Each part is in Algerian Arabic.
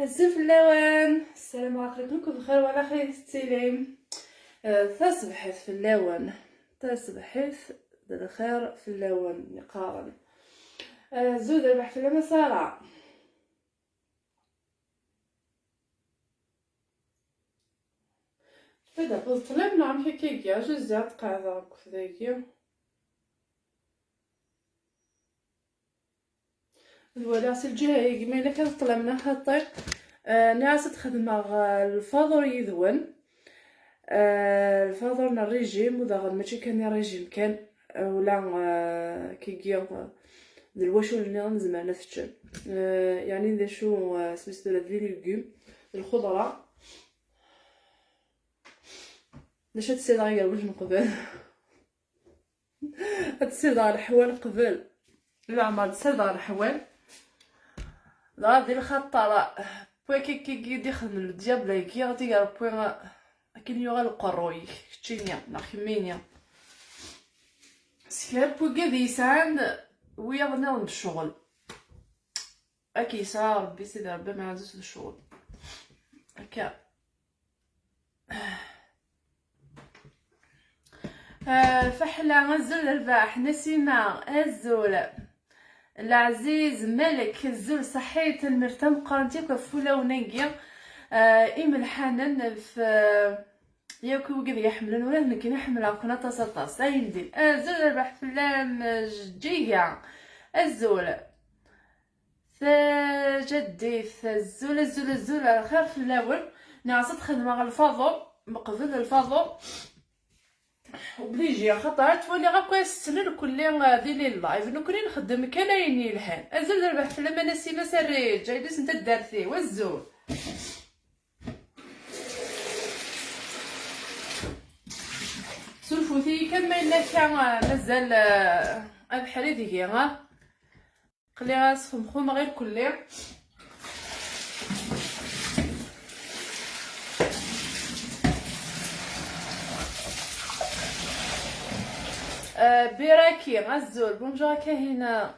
الزف اللوان. السلام عليكم، كل بخير وعلى خير. السلام تصبحت في اللون، تصبحت الخير في اللون نقارن زود ربح في المسارة. فدا بطلب نعم حكاية جزات قاعدة كذاكي الولا سي الجهة كما الا كان طلبنا خاطر ناس تخدم الفاضر يذون الفاضر نا الريجيم وذا ماشي كان ريجيم كان ولا كيكي الواشو اللي زمان تشن يعني ذا شو سميتو دي ليغوم الخضرة باش تسير غير وجه قبل تسير على الحوال قبل العمر تسير على الحوال غادي الخطرة بوي كي كي يخدم الديابلا كي غادي بوي كاين يوغا القروي كتشينيا نا خمينيا سكرا بوي كي يسعان ويا غنى الشغل اكي يسعى ربي سيدي ربي ما عزوز الشغل هكا. فحلة غزول الرباح نسيمة الزول العزيز ملك الزول صحيت المرتم قرنتي كفوله ونقيا إم في ياك وكذا يحملون ولا نكي نحمل كنا تصطاس اين الزول الرباح فلام جيجا الزول جدي الزول الزول الزول على خير في الاول نعصت خدمة الفضل مقبل الفضل وبليجي خاطر تولي غا كويس كل دي لي لايف نكوني نخدم كلايني الحال ازول ربح في لما نسيمة سريج جايلس انت دارتي والزول سلفوتي كما الا كان مازال البحري ديكي ها قلي غاس خمخوم غير كلي بيراكي غزول بونجور كاينه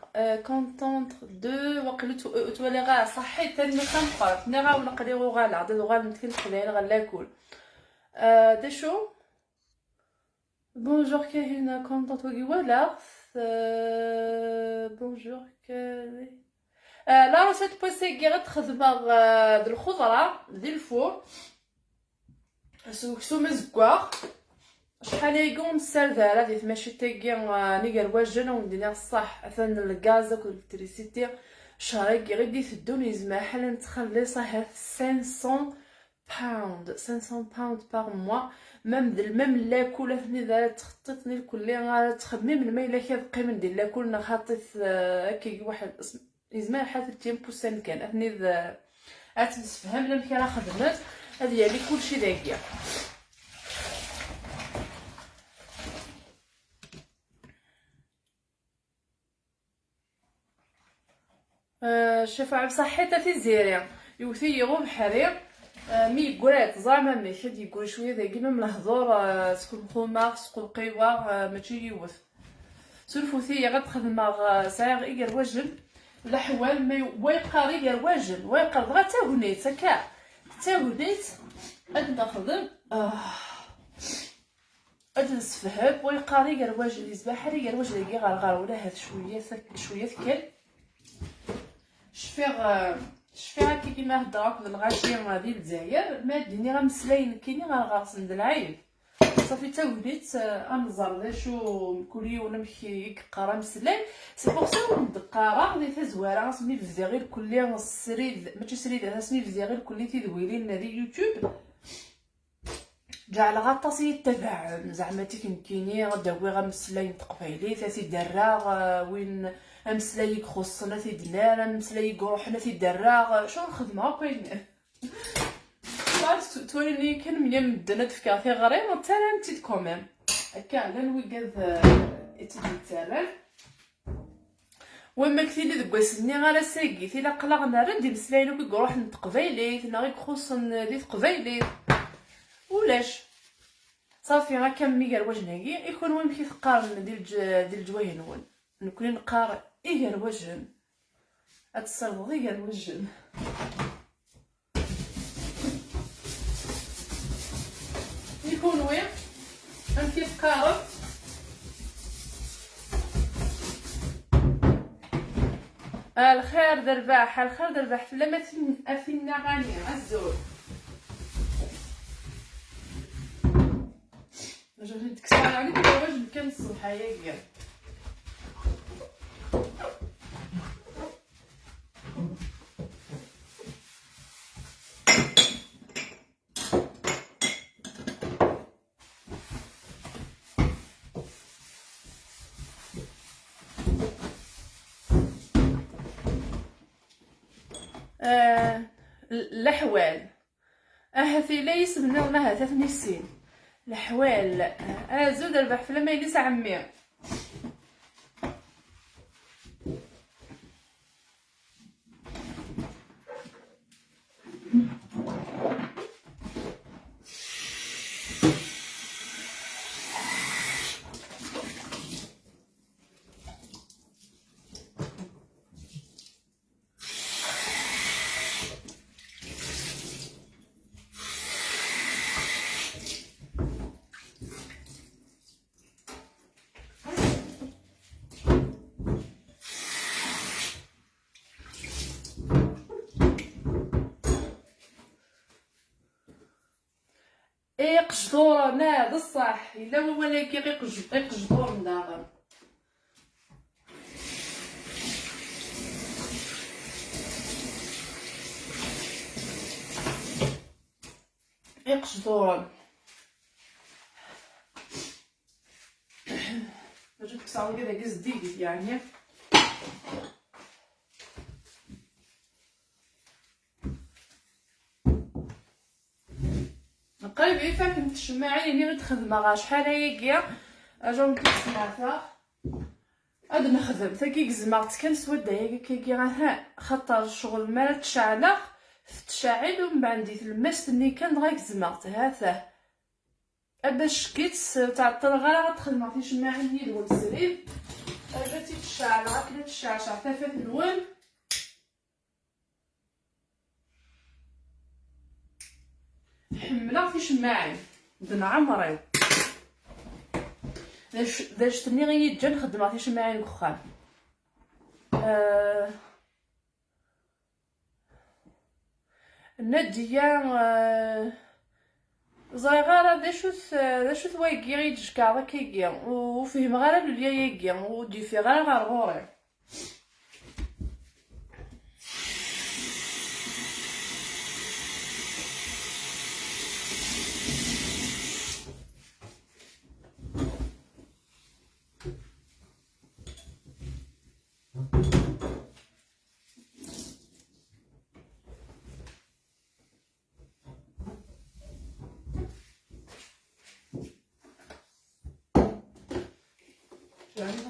كونتونت دو وقلت تولي غا صحيت تاني كنقرا نغا ونقلي غالا غادي غا نتكلم قليل غالاكل دي شو بونجور كاينه كونتونت وكي ولا بونجور كاين لا روسيت بوسي كي غتخدم د الخضرة ديال الفور سو مزكوار شحال يقوم السردالة ديال ماشي تاكي نيكر واجن وندينا الصح اثن الغاز والالكتريسيتي شهر كي غير يتدون يزما حال نتخلي صح 500 باوند 500 باوند باغ موا ميم ديال ميم لاكل ثني ذا تخططني الكل غا تخمم الماء الا كيبقي من ديال لاكل نخطط كي واحد يزما حال تيم كان اثني ذا اتمسفهم لم كان خدمت هذه يعني كلشي داكيه. شفاعة بصحتها في زيري يوثي يغو بحري مي قرات زعما مي كاد يقول شوية ذاكي ميم الهضور سكون خوما سكون قيوه ماشي يوث سلفوثي غتخدم ساعة إيكر واجل الحوال مي ويقار إيكر واجل ويقار غا تاغنيت هكا تاغنيت اد نخدم اد نسفهم ويقار إيكر واجل يزبحر إيكر واجل كي غرغر ولا هاد شوية شوية ثكل شفيغ كي كيما هضرك الغاشي ديال الجزائر ما ديني غنسلاين كيني غنغرسن العيب صافي تا وليت انظر ذا شو كل يوم نمشي يقرا مسلاي سي بور سا ندقارا غادي تزواره سمي بزي غير كل سريد ماشي سريد انا سمي بزي غير كل تدويلين ديال يوتيوب جعل غطاسي يتبع زعما تيكنكيني غداوي غنسلاين تقبايلي تاسي دراغ وين امسلايك خصنا تيدنار امسلايك روحنا تيدراغ شنو الخدمة كاين توليني كان ملي مدنا تفكا في غريم تالا نتيت كوميم هكا على الوكاد تيتالان وما كثير دكواسني غير ساكي تيلا قلاغ نرد مسلاينو كي روح نتقبايلي تنا غير خصن دي تقبايلي ولاش صافي غا كمي كاع وجهي يكون وين كيتقارن ديال الجواهن ون نكون نقار إيه الوجه اتصرفض إيه الوجه. تقارب. الخير درباح، الخير درباح في لما أثنا غانية الزول. جاتني تكسر عليك الواجب كان الصبح يا الأحوال أهثي ليس من ما هثثني السين الأحوال أزود ربح في لما يليس عمي. قشطورة ناد الصح إلا هو ولكن غير قشطور داغر. يقشطورا جبت كساوي كذا قزديق يعني. قريب يفاك نتشمعي يعني غير تخدم غا شحال هيا اجا نكسمعتها اد نخدم تا كي كزمرت كنسود هيا كي غا خاطر الشغل ما تشعلق تشعل ومن بعد تلمست ني كان غا كزمرت هاته باش كيت تعطل غير غتخدم عرفتي شماعي دول السرير اجا تيتشعل غا كلا تشعشع تافات نون حمله في شماعي دن عمري داش تني غير نخدم في شماعي الكخان. نادية زغيرة داشوت وايكي غيتجكا كيكي وفهم غير لوليا ياكي ودي في غير غرغوري.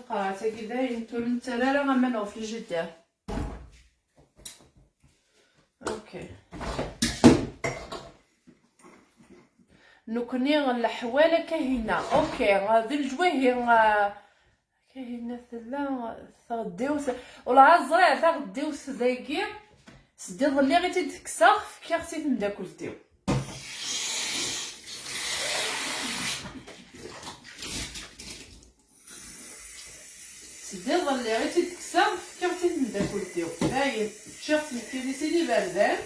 قرعتها كي تولي لا غنمنعو في الجدار. اوكي نكني الحواله كاينه. اوكي غادي الجواهي كاينه ثلا تغديوس ولا الزريع تغديوس ذاكي سدي ظلي غير تتكسر كي خصي تمداكلتيو. سدي ظلي غير تتكسر كي خصي تمداكلتيو باين شفت كيدي بردان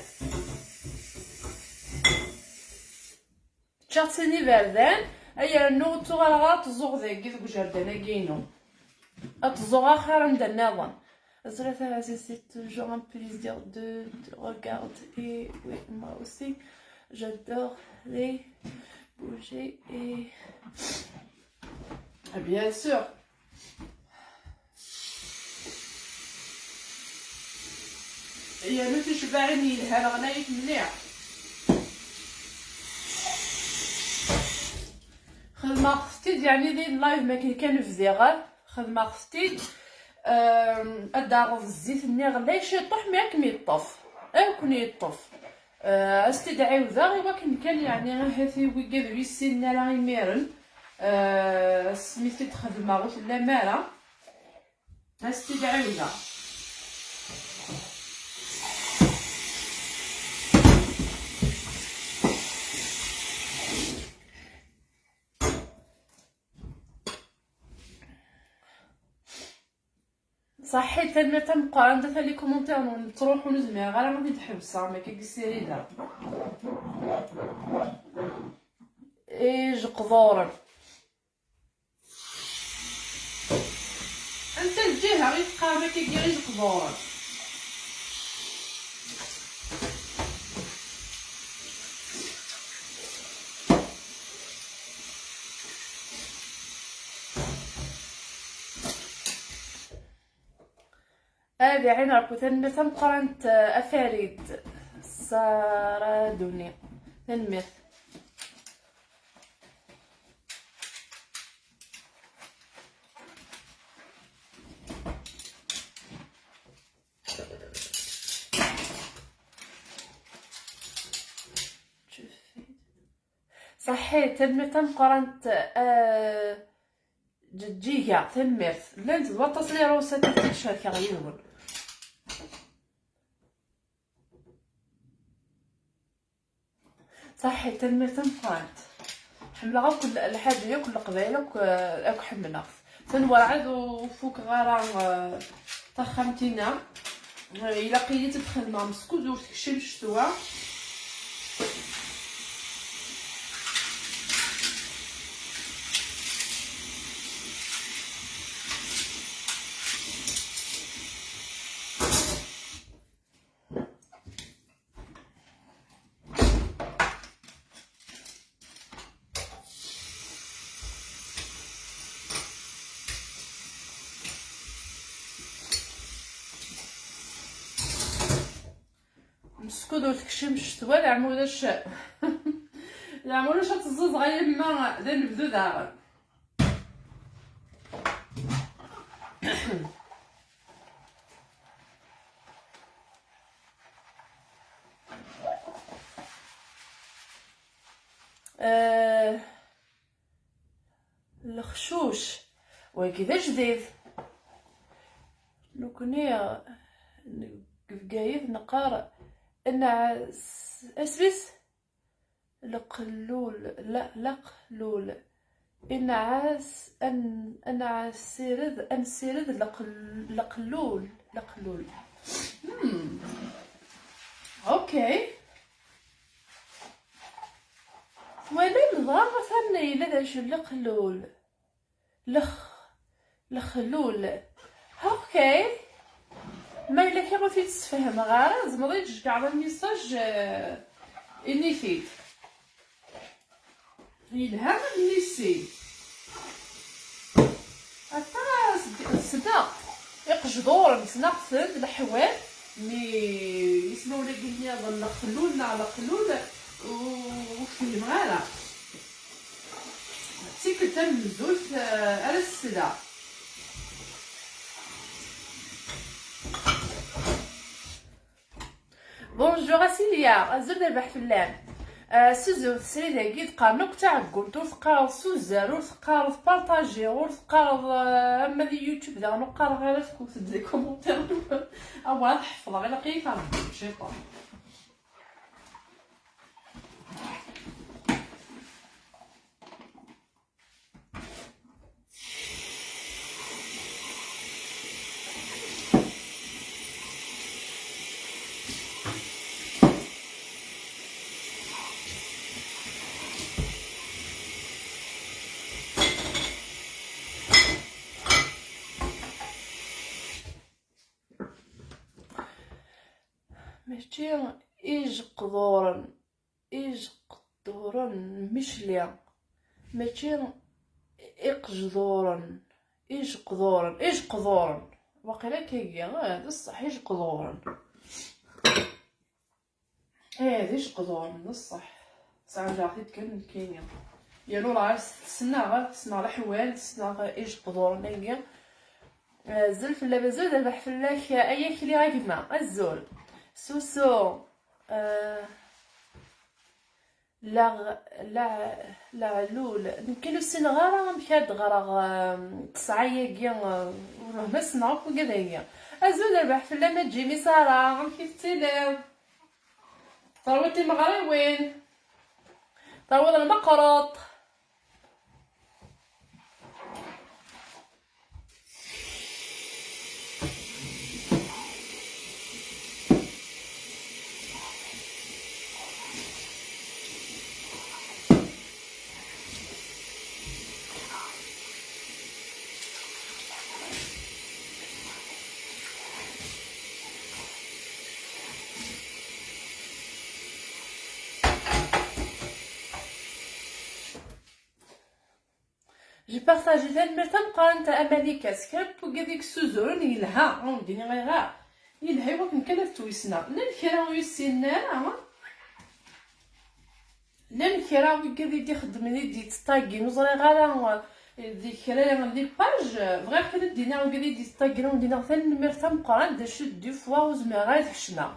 شخصني بردان ايا نو تغرغ تزوغ ذاكي ذوك جردان كينو تزوغ اخر عند النظام. C'est toujours un plaisir de te regarder. Et oui, moi aussi, j'adore les bouger et bien sûr. يا لو تشبعني هذا غنايك مليح. خدمة خصتيد يعني دي اللايف ما كان في زيغال خدمة خصتيد الدار الزيت ني غلا شي طوح مياك ميطف اكون يطف استدعي وذا غير كان يعني غير ويكاد ويسين لا يميرن سميتي تخدم غوت لا مالا استدعي وذا. صحيت تنمير تنبقى عندها les commentaires تروحو نزمع غير ما تحبسها ما كيكسيري دار ايج قدورا. انت الجهة غير تبقى ما كيكيريش قدورا. هذه عين ربي تنمير تنقرنت افاريد سارادوني تنمير. صحيت تنمير تنقرنت جيجا تنمير لانت توصل لي روسات الشركة غير صحيت تنمير تنقرنت حمله غير كل الحاجة كل قبايله اك حمله تنورعد وفوق غارة تخمتينا الا قيت تدخل مع مسكوت وتكشي الشتوى. مسكود وتكشم الشتوى العموداش العموداش تزوز غير ما دا نبدو داغ. الخشوش وكذا جديد لو كني قايد نقار ان اسبس لقلول لا لقلول انعاس ان انعسيرد انسيرد لقلول لقلول. اوكي ولا نظام مثلا الا داش لقلول لخ لخلول. اوكي ما الا كي غادي تتفهم غير زعما غادي تجي على الميساج اني فيت يلها نيسي حتى سنا يقجدور سنا الحوال مي يسمعوا لك هنا الخلول على خلول وفهم غير سيكل تنزول على السلا. بونجور اسيليا ازول ربح فلان سوزو تسري داكي تقارنوك تاع قلتو تقارض سوزار ور تقارض بارطاجي ور تقارض اما دي يوتيوب دا نقار غير فكوت دي كومونتير او نحفظ غير لقيت شيطان. ماشي إيجقدورن إيجقدورن مشليا ماشي إقجدورن إيجقدورن إيجقدورن واقيلا كيجي هذا الصح إيجقدورن ايه إيجقدورن الصح ساعة جاعتي كان كاينة يا لو راه تسنى غير تسنى الحوال تسنى إيجقدورن كي زل فلا بزول ذبح فلاك ايا كلي غاكما الزول سوسو لا لا لا لول نكلو سنغارا مكاد غرا تسعية كي ما سنعرف وكذا ازول ربح في ما تجيني سارة كيف تيلام ثروتي المغربين ثروة المقروط. j'ai partagé ثاني تنقرا اماليكا سكرب وكذيك السوزورن يلها ونديني غير يلها وكن كان تويسنا لان كرا ويسينا لان كرا وكذي تخدم دي تطاقي نزري غير دي كرا دي باج بغير كان دينا وكذي دي تطاقي وندينا ثاني نمر تنقرا داش دي فوا وزما غير تحشنا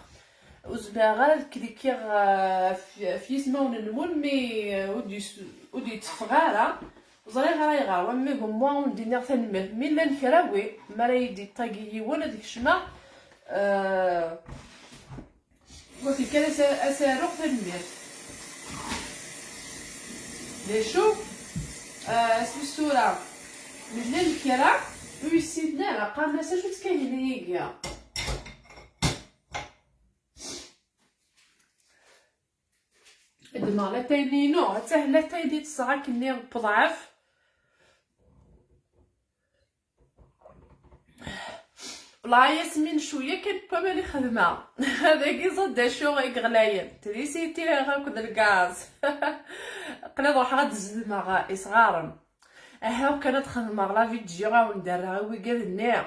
وزما غير كليكي في اسمه نمول مي ودي تفغاره زري غير غير ومي هما وندينا ثاني مي لان كراوي ما راه يدي طاقي ولا ديك الشما وفي كان اسارو ثاني لي شو الصورة من الكرا ويسيدنا قام شو تكاين دما لا تاينينو حتى لا تايدي تسعة كني بضعف لا ياسمين شوية كان با مالي خدمة هذا كي صد شو غلاين تريسيتي غاكد الغاز قلا روح غاد مع صغارم ها كانت خدمة la vidéo غاونديرها ويقال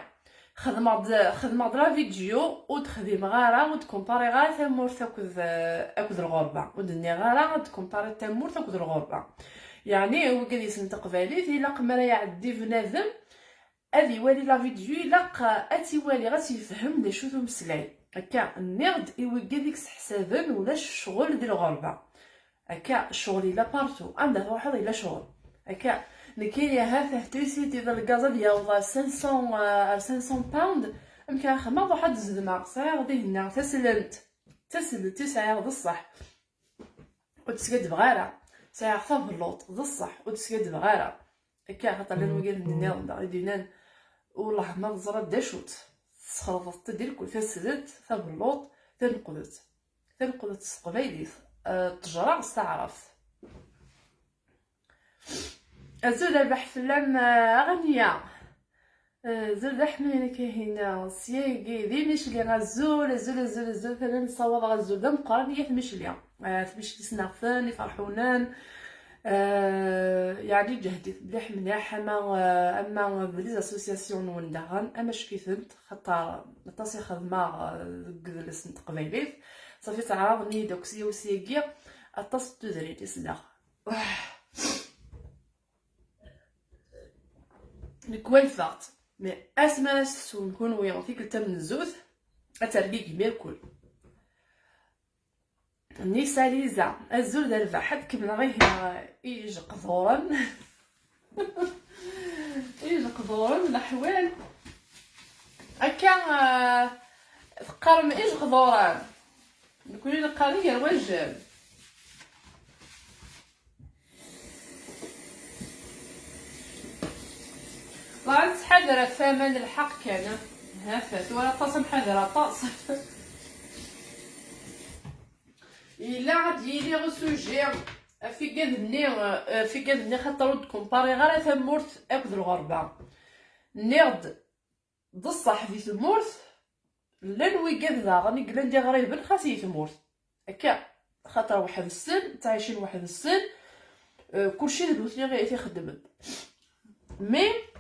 خدمة la vidéo وتخدم غارة وتكومباري غير تمورت اكد الغربة ودني غارة تكومباري تمورت اكد الغربة. يعني هو كان يسن تقباليت الا قمر يعدي بنادم اذي والي la vidéo الا اتي والي غاتيفهم دي شو تمسلاي هكا النرد ايوكا ديك حسابا ولا الشغل ديال الغربة هكا الشغل الا partout عندها واحد الا شغل هكا نكاين ها تريسيتي ديال الكازا ديال 500 pound يمكن خدمة واحد الزدمه صاير غادي هنا تسلمت ساعة بصح وتسكد بغاره ساعة تبلوط بصح وتسكد بغاره هكا خاطر لان وقال النظام دينا والله ما تزرد داشوت تخلطت ديال كل تسدت تبلوط تنقدت القبايليت التجرة استعرفت أزول ربح فلام أغنية زول حمينة كاينة سياقي ذي مشلي غزول أزول أزول أزول ثاني نصوض غزول ذا مقارنية ثمشليا ثمشلي سناغثان يفرحونان يعني جهدي مليح مليح اما ب les associations وندغن اما شكيثنت خاطر طاسي خدمة قدلس تقبايليت صافي تعرضني دوك سي وسياقي اطاس تدري تسلاغ نكوالفات mais اسما سون ويون فيك تم الزوث اترقيق ميركل نيسا ليزا الزول دار البحث كمل غير يجي قذورا يجي قذورا الاحوال هكا تقارن ايج قذورا نكون القضية الوجه طلعت حذرة ثمن الحق كان هافت ولا طاس حذرة طاس الا عاد يلي غسوجي في قدني خاطر تكومباري غير ثمورت اكد الغربة نيرد بصح في ثمورت لان ويقاد غاني قلان دي غريبا خاصي ثمورت هكا خاطر واحد السن تعيشين واحد السن كلشي دلوتني غير تيخدم mais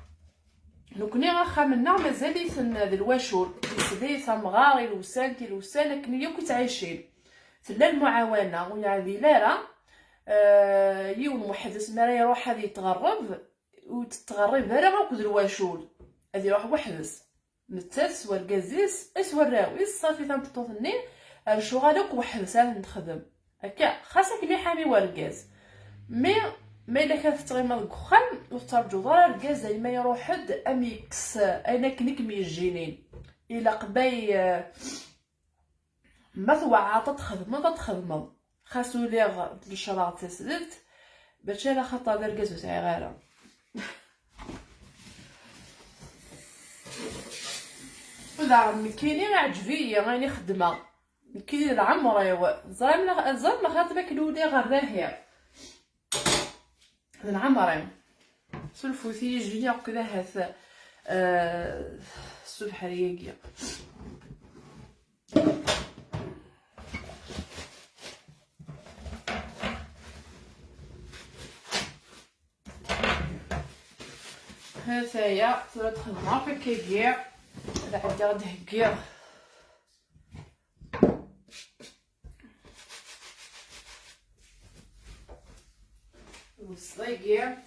نكوني غا خامنا مازال يثن الواشول يسدي ثمغار الوسان كيلوسان لكن يوك تعيشين تلا المعاونه ويعني لا راه يوم واحد اسمه راه يروح هذا يتغرب وتتغرب راه غاكد الواشول هذا يروح وحدس نتاس والكازيس اس والراويس صافي تنطوطني الشغالك وحدس هذا نخدم هكا خاصك مي حامي والكاز mais ما الا كانت تغيما الكخان وترجو دار الكاز ما يروح حد اميكس انا كنك ميجينين الا قباي ما توعطت تخدم خاصو لي الشرع تسدت باش انا خاطر دار الكاز تاعي غير ولا مكيني عجبية راني خدمة كاين العمر زعما زعما خاطر كلودي غير باهيه العمرين سلفوثي جونيور كذا هاث السبحرية هاهي ترى تخدم هكاكيا عندي غادي هكيا وصليكيا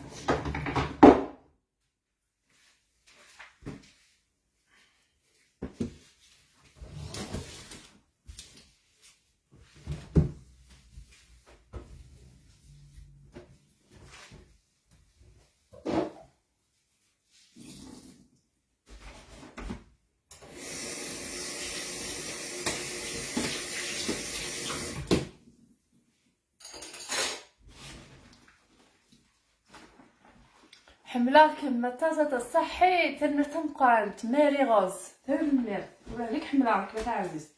حملة كما تازة الصحي تنمر تمقرنت ماري غوز تنمر ولا عليك حملة كما عزيز.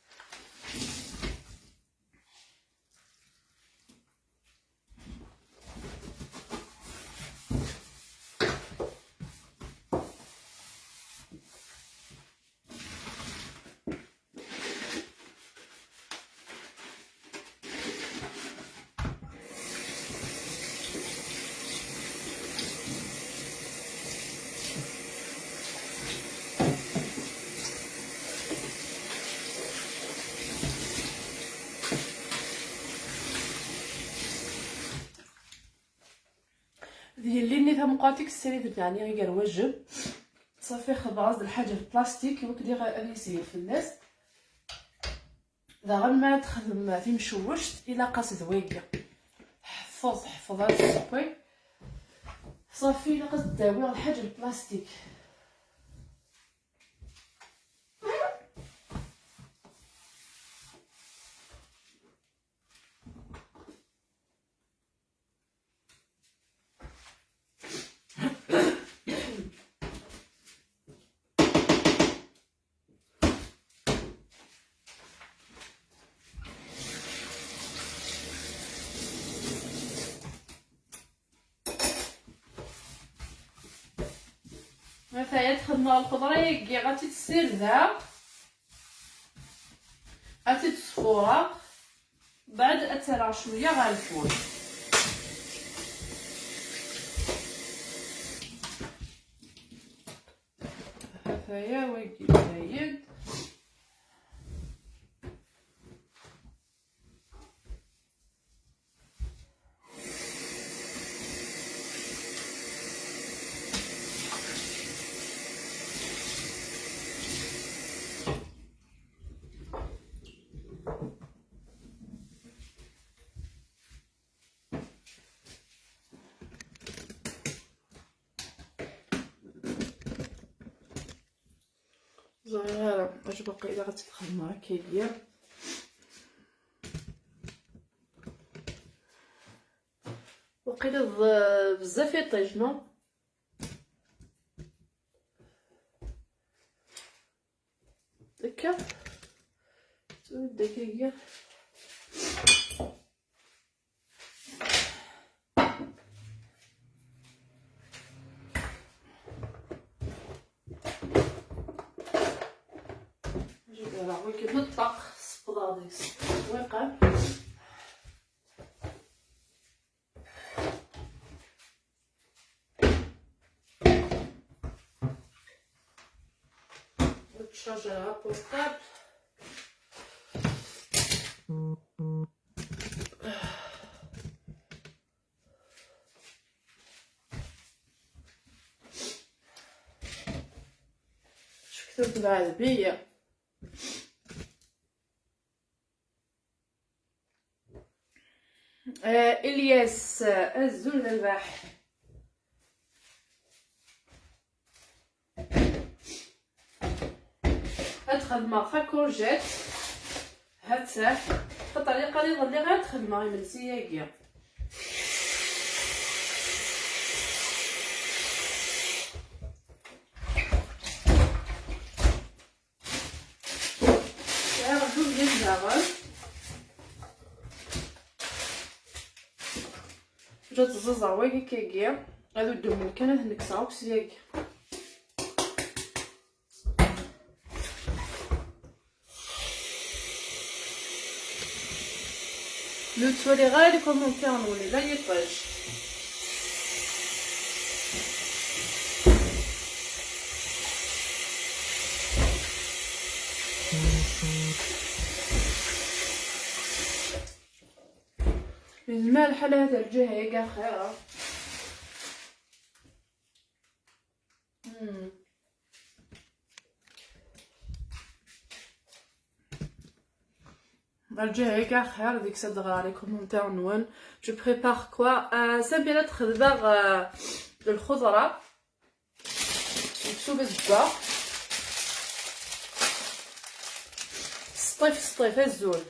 ديال اللي تمقاتك السرير يعني غير وجب صافي خباز الحاجة في البلاستيك وكدي غادي يسير في الناس داغ ما تخدم في مشوشت الى قاس ذويقه حفظ حفظ هاد السبي صافي الا قاس داوي الحاجة البلاستيك. مثلا تخدم الخضرة ياكي غادي تسردها غادي تصفوها بعد اترى شوية غالفول. هاهي ويكي زايد زعما واش باقي الا غتدخل هكايا وقيلا بزاف يطيج نو هكا دقيقة. نطلق السبضاديس وقع وتشارجها بورتابل. شكتبت بعد بيا الياس الزول الباح. ادخل ما فاكورجيت هاد الطريقة اللي ظلي غير تخدم غير من سياقيه. غنشوف ديال الزغل جات الززاوي كيكيا هادو الدم كانت نكساو سياق. لو تولي غير les commentaires نولي لا يطيش. المال حال هذا الجهة كاع خير. الجهة كاع خير. ديك صدغ les commentaires نون je prépare quoi. سميرة تخدم الخضرة مكتوبة الزبدة سطيف سطيف الزول.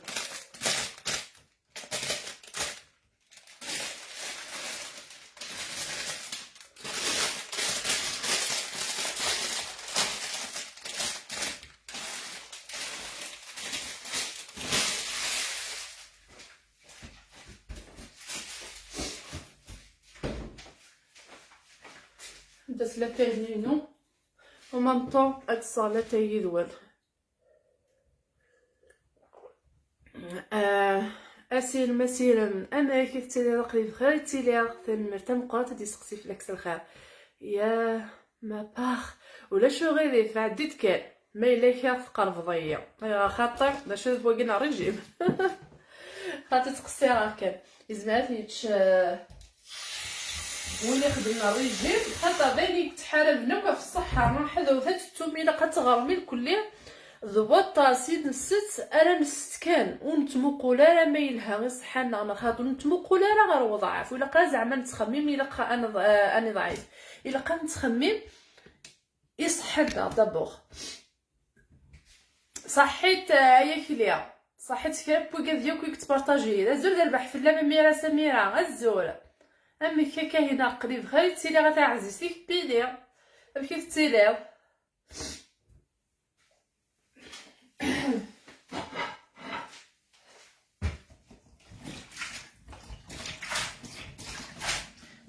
درت لا تاهينو و ميم طون هاد الصاله تاهي دوال. اسير مسيرا انا كيف تيلي قريب خير تيلي تنمر تمقرات تدي سقسي في العكس الخير يا ما باخ ولا شو غيري فعديت كان ما الا كان تقرفضيه خاطر باش تبغينا ريجيم خاطر تقصي راه كان يزمات يتش واللي خدمنا الريجيم خاطر بالي تحارب نوكا في الصحة ما حدا وثات التومي الا قد الكلية ضبط سيد نست انا نست كان ونتمقول راه ما يلها غير صحة ما خاطر نتمقول راه غير وضعف ولا قا زعما نتخمم الا قا انا ضعيف الا قا نتخمم يصحنا دابور صحيت يا كليا صحيت كرا بوكا ديالك كتبارطاجي الزول ربح في اللامه ميرا سميرة الزول امي كا هنا قريب غير تيلي غا عزيزتي بيلي كيف تيلي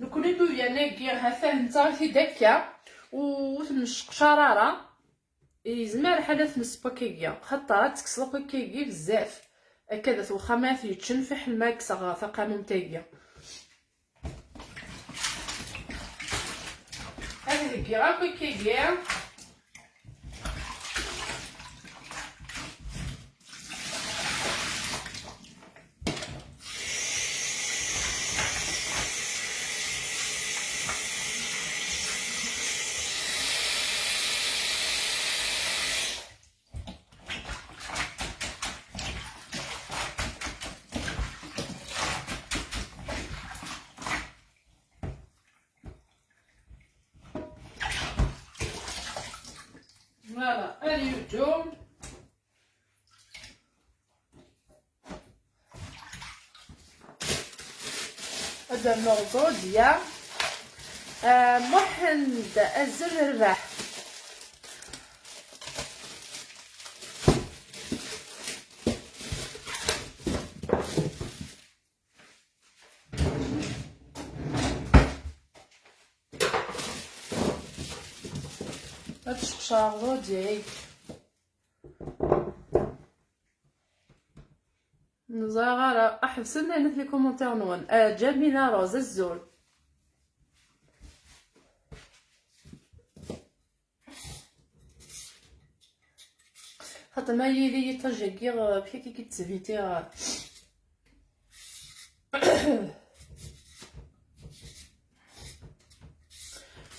نكوني لوبيا كي ها نتا في دكا وتنشق شراره يزمر حالة نسباكيكيا خاطر تكسر كيكي بزاف هكذا واخا ما تيتشنفح الماء كسغ ثقامم تايا هذه كي كيكي voilà اليوتيوب هذا الموضوع ديال محمد الزر الرباح. شارلو ديك نزغرا احبسنا هنا في كومونتير نون جميلة روز الزول خاطر ما يلي يترجع بحال كي كتسفيتي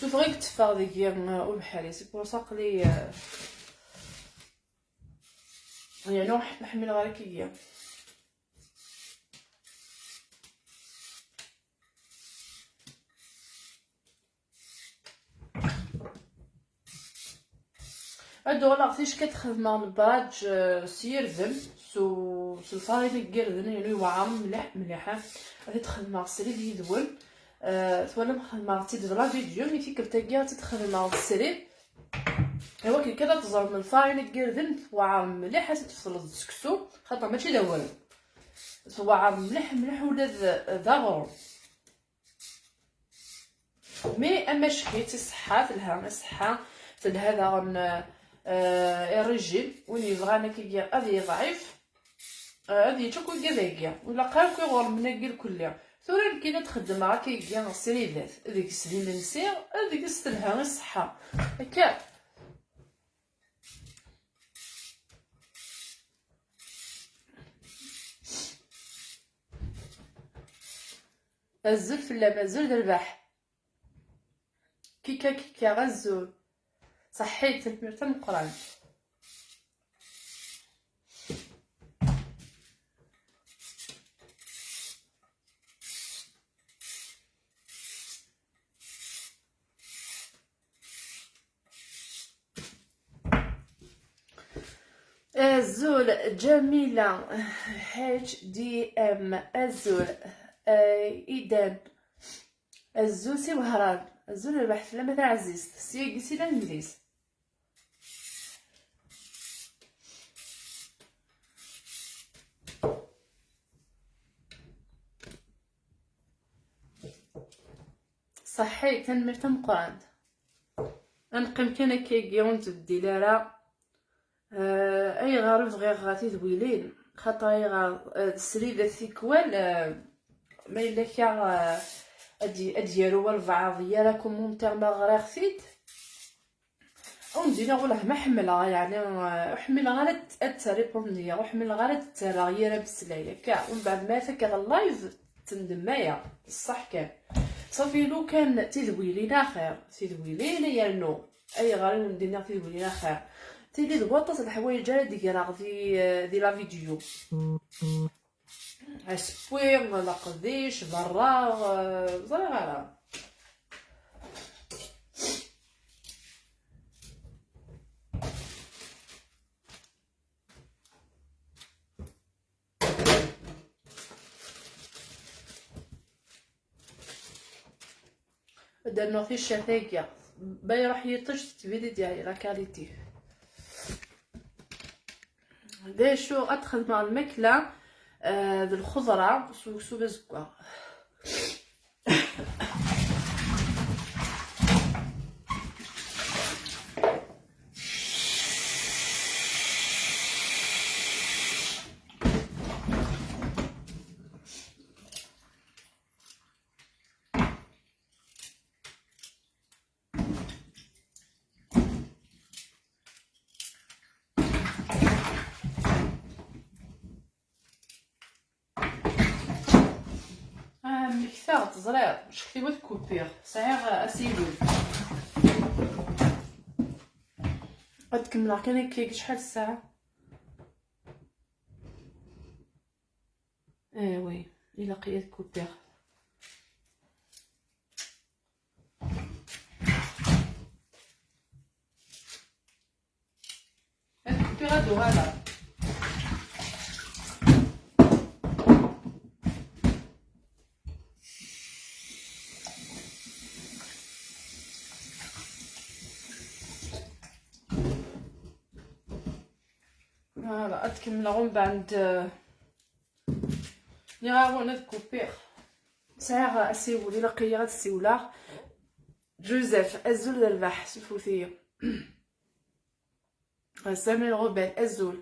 شوف غير كتفاغ ديك وبحالي سي بور سا قلي يعني واحد نحمل غير كيا هادو غلا عرفتي اش كتخدم البراج سيرذن سو الفارين كيرذن يعني وعام مليح مليحة غادي تخدم سريد يدول تولى مخدمة تيد la vidéo mais تيكرتاكيا تتخدم السرير ايوا كي كذا تزرم من الفارين كيرذن وعام مليح تفصل السكسو خاطر ماشي الاول وعام مليح مليح ولا ذا mais اما شكيتي الصحة في الها الصحة في هذا الريجيم وين يبغى انا كي غادي ضعيف غادي يتشكو كذا ولا قال كي غور من كي الكلية ثوري كاينه تخدم راه كيكيا السريدات هذيك السليم نسير هذيك استلها الصحة هكا الزول في اللام الزول ربح كيكا كيكا غزول صحيت المرتم القران. الزول جميلة HDM الزول إيدان الزول سي وهران الزول ربح في لما عزيز سي سي الانجليز. صحيت تنمرت مقران نقيم كان كيكي ونتبدي لا اي غار بغير غاتي ذويلين خاطر اي غار السريده ثيكوال ما الا كا اديالو البعض لا كومونتير ما غريغ وندينا والله ما حملها يعني حمل غير تريبوندي وحمل غير ترى بسلايه كاع ومن بعد ما فكر اللايف تندمايا الصح كان صافي. لو كان تدويلينا خير تدويلينا يرنو اي غير ندينا تدويلينا خير تيلي دواطس الحوايج راه ديكراغ دي لا فيديو اسبوي ولا قديش برا زرا درنا في الشتاكيا باي راح يطش تبيدي ديالي لا كاليتي دا شو ادخل مع الماكلة ذي الخضرة سوسو بزكوا تزرير شكلي ما تكوبير ساعة اسيدو غاد تكمل كان كيك شحال الساعة ايه وي الا قيات كوبير هاد كوبير هادو غالا فوالا تكمل غون بعد نيغاون كوبير ساعة اسيولي لقيا غاد السيوله جوزيف ازول الربح سفوثيه سامي الغبال ازول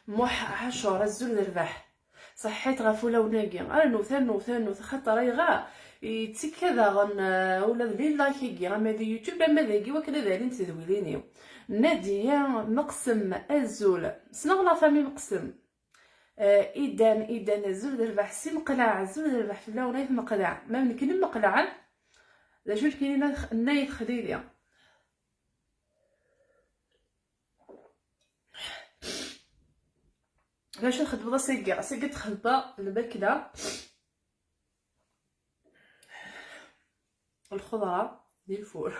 موح عاشور ازول الربح صحيت غفوله وناقي انا ثانو ثانو خاطر غا يتسكا غن ولا ذي لايكي غا ذي يوتيوب اما ذاكي وكذا ذالين تذويليني نادية مقسم الزول سنغ لا فامي مقسم ايدان ايدان الزول ربح سي مقلع الزول ربح في اللون مقلع ما من كلمة مقلع لا شو كاين نايت خديليا علاش نخدم سيكا سيكا تخبى الماكلة الخضرة ديال الفور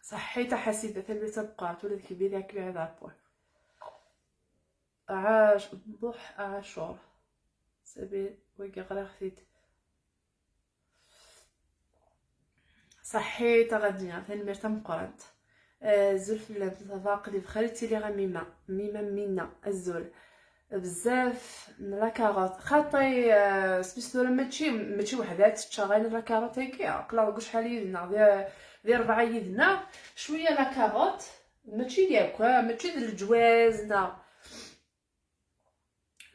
صحيت حسيت ثلث بقات ولا كبيرة كبيرة هذا بوا عاش ضح عاشور سبي وقع غرا خديت صحيت غادية ثاني مرتا مقرنت زول في الطبق اللي بخير لي غا ميما ميما مينا الزول بزاف لا كاروت خاطي سميتو ماشي وحده تشغل لا كاروت هكا قلاو شحال يدنا ديال ربعه يدنا شوية لا كاروت ماشي ياك ماشي ديال الجوازنا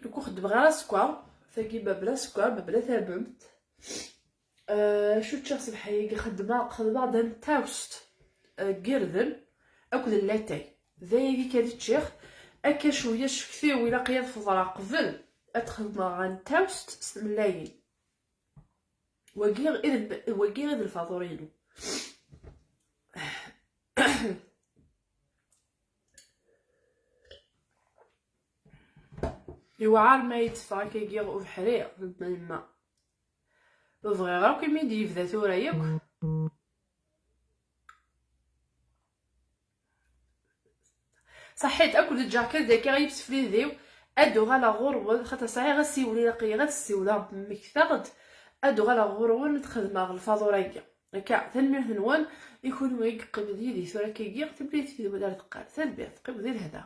لوكو خدم غير سكوا ثاكي بلا سكوا بلا ثابت شو تشخص بحال خدمة دان تاوست كيردن اكل اللاتاي ذايا كادي تشيخ اكا شوية شكثي ولا قياد فضرا قبل ad xedmeɣ un toast s tmellayin. Wagi i d lfaḍur-inu. Yewɛer ma yetteffeɣ akkagi ubeḥri, yemma. Ur bɣiɣ akk imi d-yebda tura yakk. Saḥit akk d ǧǧeɣ kan daki ay imseflid-iw ad uɣaleɣ ɣur-wen xaṭer sɛiɣ asiwel ilaq-iyi ad ssiwleɣ mmektaɣ-d ad uɣaleɣ ɣur-wen ad xedmeɣ lfaḍur-agi. Akka, tanemmirt-nwen i kunwi i yeqqimen yid-i tura akkagi, timlilit yid-wen ar deqqal. Tanemmirt, qqimet di lehna.